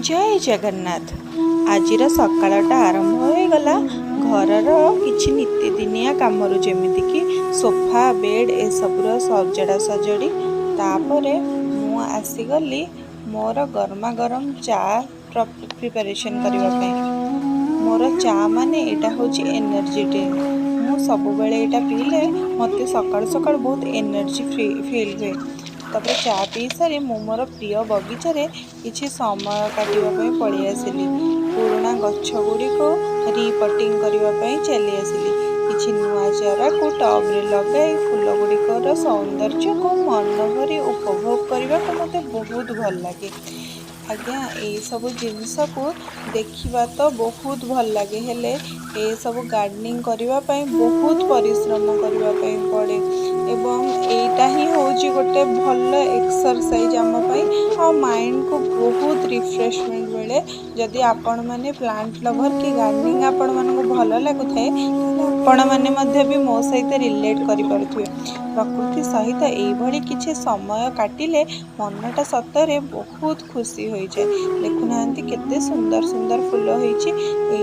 ଜୟ ଜଗନ୍ନାଥ। ଆଜିର ସକାଳଟା ଆରମ୍ଭ ହୋଇଗଲା ଘରର କିଛି ନିତିଦିନିଆ କାମରୁ, ଯେମିତିକି ସୋଫା, ବେଡ଼୍ ଏସବୁର ସଜଡ଼ା ସଜଡ଼ି। ତାପରେ ମୁଁ ଆସିଗଲି ମୋର ଗରମା ଗରମ ଚା ପ୍ରିପାରେସନ୍ କରିବା ପାଇଁ। ମୋର ଚା ମାନେ ଏଇଟା ହେଉଛି ଏନର୍ଜି ଡ୍ରିଙ୍କ। ମୁଁ ସବୁବେଳେ ଏଇଟା ପିଇଲେ ମୋତେ ସକାଳୁ ସକାଳୁ ବହୁତ ଏନର୍ଜି ଫିଲ୍ ହୁଏ। ତାପରେ ଚା ପିଇ ସାରି ମୁଁ ମୋର ପ୍ରିୟ ବଗିଚାରେ କିଛି ସମୟ କାଟିବା ପାଇଁ ପଳେଇ ଆସିଲି। ପୁରୁଣା ଗଛ ଗୁଡ଼ିକୁ ରିପଟିଂ କରିବା ପାଇଁ ଚାଲି ଆସିଲି। କିଛି ନୂଆ ଚାରାକୁ ଟବରେ ଲଗାଇ ଫୁଲ ଗୁଡ଼ିକର ସୌନ୍ଦର୍ଯ୍ୟକୁ ମନ ଭରି ଉପଭୋଗ କରିବାକୁ ମୋତେ ବହୁତ ଭଲ ଲାଗେ। ଆଜ୍ଞା, ଏଇସବୁ ଜିନିଷକୁ ଦେଖିବା ତ ବହୁତ ଭଲ ଲାଗେ, ହେଲେ ଏସବୁ ଗାର୍ଡ଼େନିଂ କରିବା ପାଇଁ ବହୁତ ପରିଶ୍ରମ କରିବା ପାଇଁ ପଡ଼େ ଏବଂ ଏଇଟା ହିଁ ହେଉଛି ଗୋଟେ ଭଲ ଏକ୍ସରସାଇଜ୍ ଆମ ପାଇଁ ଆଉ ମାଇଣ୍ଡକୁ ବହୁତ ରିଫ୍ରେଶମେଣ୍ଟ ମିଳେ। ଯଦି ଆପଣମାନେ ପ୍ଲାଣ୍ଟ ଲଭର୍ କି ଗାର୍ଡ଼େନିଂ ଆପଣମାନଙ୍କୁ ଭଲ ଲାଗୁଥାଏ, ତାହେଲେ ଆପଣମାନେ ମଧ୍ୟ ବି ମୋ ସହିତ ରିଲେଟ୍ କରିପାରୁଥିବେ। ପ୍ରକୃତି ସହିତ ଏଇଭଳି କିଛି ସମୟ କାଟିଲେ ମନଟା ସତରେ ବହୁତ ଖୁସି ହୋଇଯାଏ। ଦେଖୁନାହାନ୍ତି, କେତେ ସୁନ୍ଦର ସୁନ୍ଦର ଫୁଲ ହେଇଛି ଏଇ।